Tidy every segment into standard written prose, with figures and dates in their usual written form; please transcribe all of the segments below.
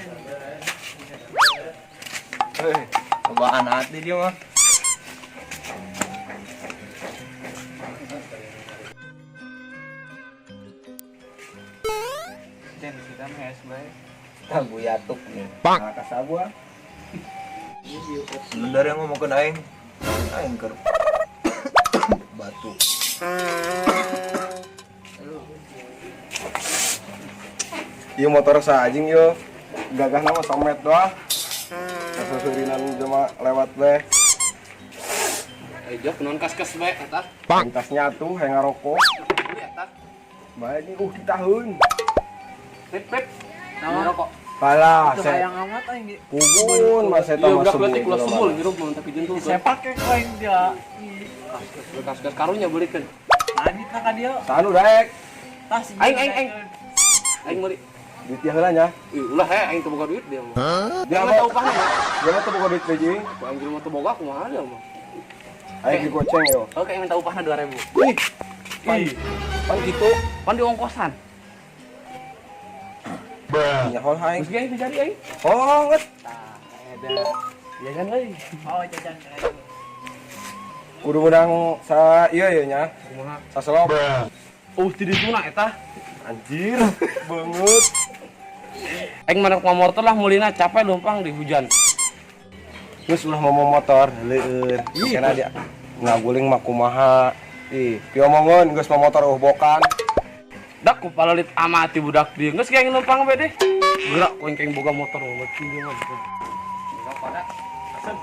Hei, cobaan hati dia mah. Jen, kita mah es bae. Tah buyatuk nih. Nah, kasabua. Sebentar yang ngomong ke aing. Aing keur batuk. Iya motor sa anjing yo. Gagah nama somet doang. Sasurinan cuma lewat bae. Eh, jok non kas-kas bae eta. Pentas nyatu hayang ngarokok. Eta. Bae ini ditahun. Rip rip. Naon rokok? Kalah, Itu saya hayang amat aing ge. pugun mas eta Iya, mah budak sebul. leutik ulah sebul ngirup mun tapi jentul. Sepak ke aing dia. Kas-kas karunya beulikeun. Lanjut na ka dia. Sanu daek. Tas Aing aing aing. Aing meuli. Duit dia heula nya. Ih, ulah he aing teu boga duit dia mah. Dia Dia mah mah upahna ya. Dia mah teu boga duit teh jeung. Ku aing jelema teu boga kumaha dia mah. Aing digoceng yo. Oke, aing minta upahna 2000. Ih. Pan, pan kitu. Pan di ongkosan. Nyahol aing. Geus ge aing teu jadi aing. Oh, nget. Tah, ada. Ya kan euy. Oh, jajan. Kudu menang sa ieu ieu nya. Kumaha? Saselop. Oh, ti dituna eta. Anjir, banget. Aing mana motor lah mulina capek lumpang di hujan. Geus ulah ngomong motor, leueur. Kena dia ngaguling mah kumaha. Ih, piomongeun geus mah motor bokan. Dak ku palalit amati budak dia. Geus ge aing numpang bae deh. Gerak ku aing boga motor mah tinggi mah. Gerak pada. Asem.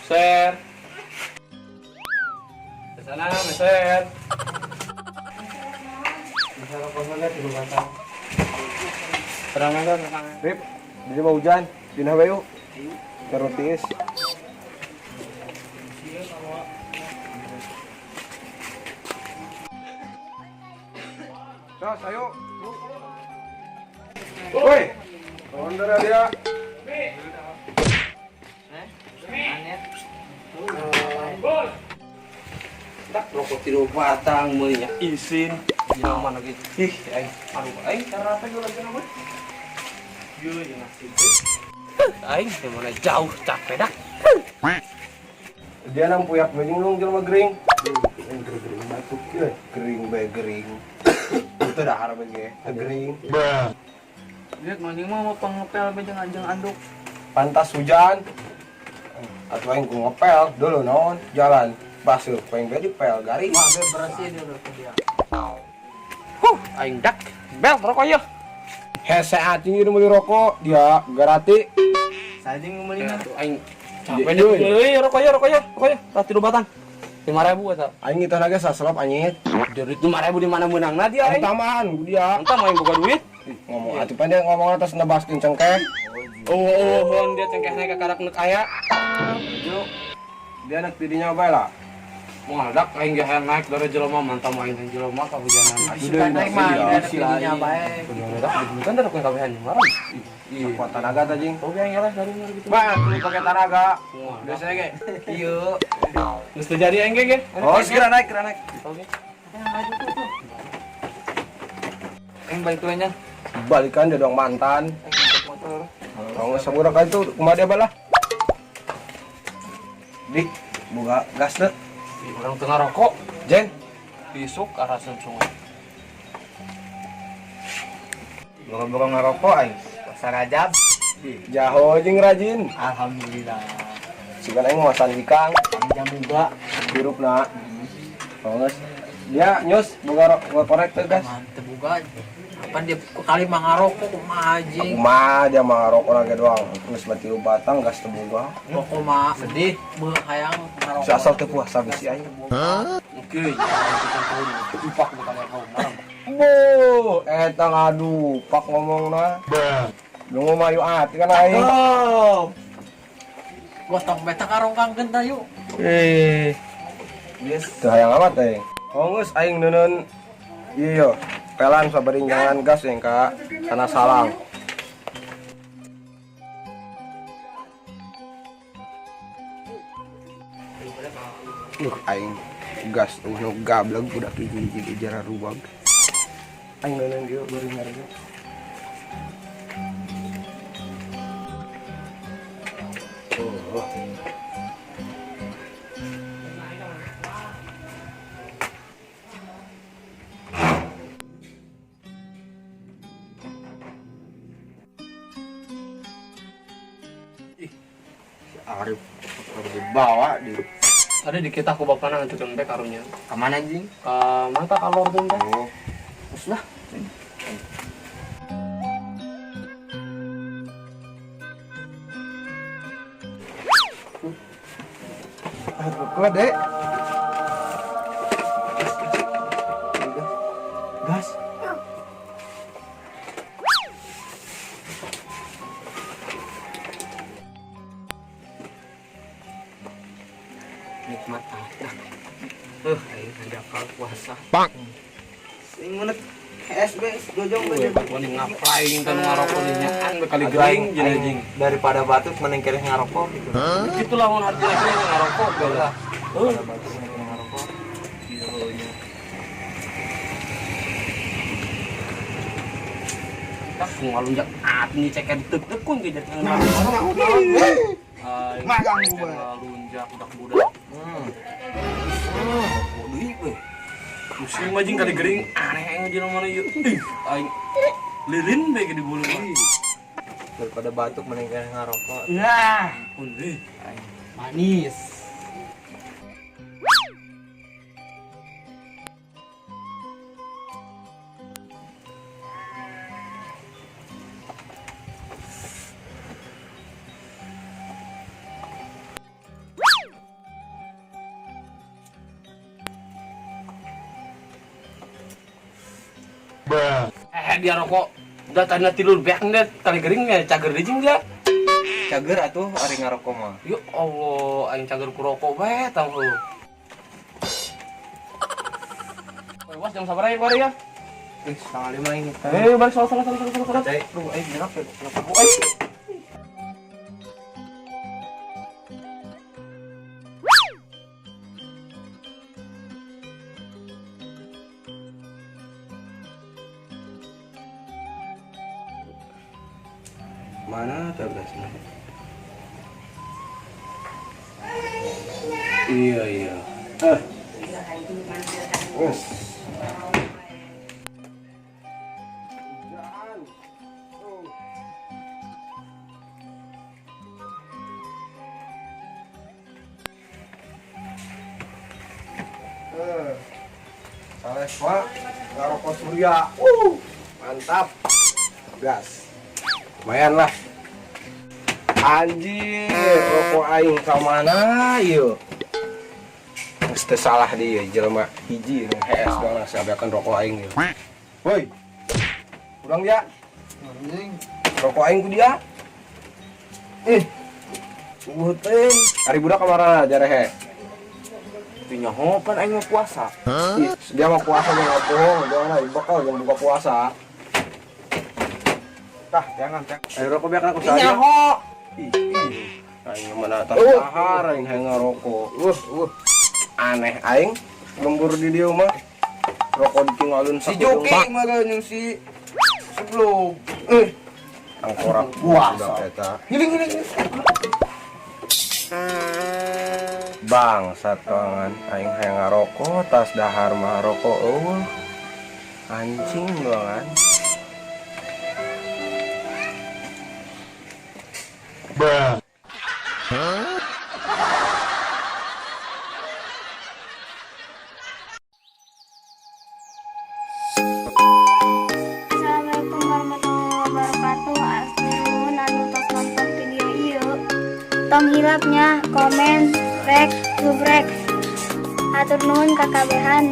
Meser. Ke sana, meser. Bisa rokok di batang. Terang aja, terang. Rip, di mah hujan, pindah bae yuk. Terus tiis. Tos, ayo. Woi. Onder dia. Tak rokok tilu batang meunya isin. Di mana gitu. Ih, aing aduh aing cara apa gue lagi nama? Yo, ya nasib. Aing teh mana jauh capek dah. Dia nang puyak bejing lung jelema gering. Aing gering batuk ye, gering bae gering. Itu dahar bae ge, gering. Lihat maning mah mau pangepel bae jeung anjing anduk. Pantas hujan. Atuh aing ku ngepel dulu naon jalan basuh ku aing bae dipel garing. Wah, be bersih dulu ke dia. Huh, aing dak. Bel rokok yeuh. Hese anjing ieu meuli rokok dia garati. Sajing meulina. Atuh aing capek deh. Euy, rokok yeuh, rokok yeuh, rokok yeuh. Tah tilu batang. 5000 eta. Aing itu lagi saselop anyit. Dari 5000 di mana meunangna dia aing? Tambahan dia. Entah main boga duit. Ngomong atuh pan dia ngomong atas nebaskeun cengkeh. Oh, oh, dia cengkehna ka karak neuk aya. Yuk. Dia anak tidinya bae lah. Moal dak aing ge hayang naik dari jelema mantap aing teh jelema kahujanan. Suka naik mah dia tidinya bae. Dak dibutuhan dak kabehan marah. Iya. Kuat tenaga tah jing. Oh, aing eleh dari mana gitu. Bang, lu pakai tenaga. Moal. Biasanya ge kieu. Geus teu jadi aing ge ge. Oh, segera naik, segera naik. Oke. Aing balik dulu nya. Balikan dia dong mantan. Aing motor. Kalau nggak sabura kali itu kumaha dia balah. Di, buka gas deh. Urang teu ngarokok, Jen, besok arasan sungai. Boga-boga ngerokok aing. Puasa Rajab. jaho jeung rajin. Alhamdulillah. Sugan aing masan bikang, Panjang juga. hirupna. Oh, geus. Dia nyus boga boga korek teu gas. Mantep buka. Kapan dia kali mah ngarokok kumaha anjing. Kumaha dia mah ngarokok lagi doang. Geus mati batang gas teu boga. Rokok mah Sedih. beuh hayang ngarokok. Si asal teu puasa bisi aing. Oke, kita tahu upak bukan kau marah. Bo, eta ngadu, pak ngomongna. Lu mayu ati kan aing. Oh. Gotong beta karongkangkeun tah yuk. Eh. Yes. Teu hayang amat aing. Oh geus aing neuneun ieu yo. Pelan sabari jangan gas yang ka kana salang. Aing gas nu gablek budak hiji-hiji di jara ruwag. Aing ngeunang ieu beuring harga. Oh. Ih, si Arif harus dibawa di Tadi di kita aku bapana ngancukeun teh karunya. Ka mana jing? Ka mata kalor tuh teh. Oh. Terus lah. Rokok, Dek. Gas. Nikmat ah. Aing ada kal puasa. Sing mana SB dojong Weh, batuan ngapain kan ngarokok nih nyaan kali gering jeung anjing. Daripada batuk mending keneh ngarokok gitu. Itu lah mun hati lagi ngarokok lah. Daripada batuk mending keneh ngarokok. Iya nya. Tak ngalunjak nih cek deg-deg kun ge jadi ngarokok. Magang gua. Ngalunjak budak-budak. Deui we. Pusing mah jeung kali gering aneh aing jeung mana ieu. Ih, aing lilin bae di bulu mah. Daripada batuk mending keneh ngarokok. Nah, Pun euy. manis. Dia rokok udah tanda tidur beak deh kali gering ya cager deui jeung dia. Cager atuh ari ngarokok mah. Ya Allah, aing cager ku rokok bae tang heuh. Was jam sabaraha ya bari ya? Ih, 4:30 ini. Bari salat salat salat salat salat. Duh, aing nyerap ya. Kenapa Aing. Mana tablasnya? Iya, iya. Wes. Saleh Pak, ngarokok Surya. Mantap. Gas. Lumayan lah. Anjir, rokok aing ka mana ieu? Geus teu salah deui jelema hiji nu hees doang sabeakeun rokok aing ieu. Woi. Urang dia. Anjing. Rokok aing ku dia. Ih. Sungguh teuing. Ari budak kamarana jarehe? Teu nyaho pan aing mah puasa. Ih, dia mah puasa jeung bohong, jangan lah bakal jeung buka puasa. Tah, jangan, jangan. Ayo rokok biar aku saja. Nyaho. Ih, aing mana atas dahar aing hayang ngarokok. Aneh aing lembur di dieu mah. Rokok ditinggalin Si Joki mah jeung si sebelum. Angkorak Puasa. eta. Giling giling. Bangsat kawangan aing hayang ngarokok tas dahar mah rokok eueuh. Anjing doangan. Bruh. Huh? Assalamualaikum warahmatullahi wabarakatuh. Asliun anu tos nonton video ieu. Tong hilapnya komen, rek, subrek. Atur nuhun ka kabehan.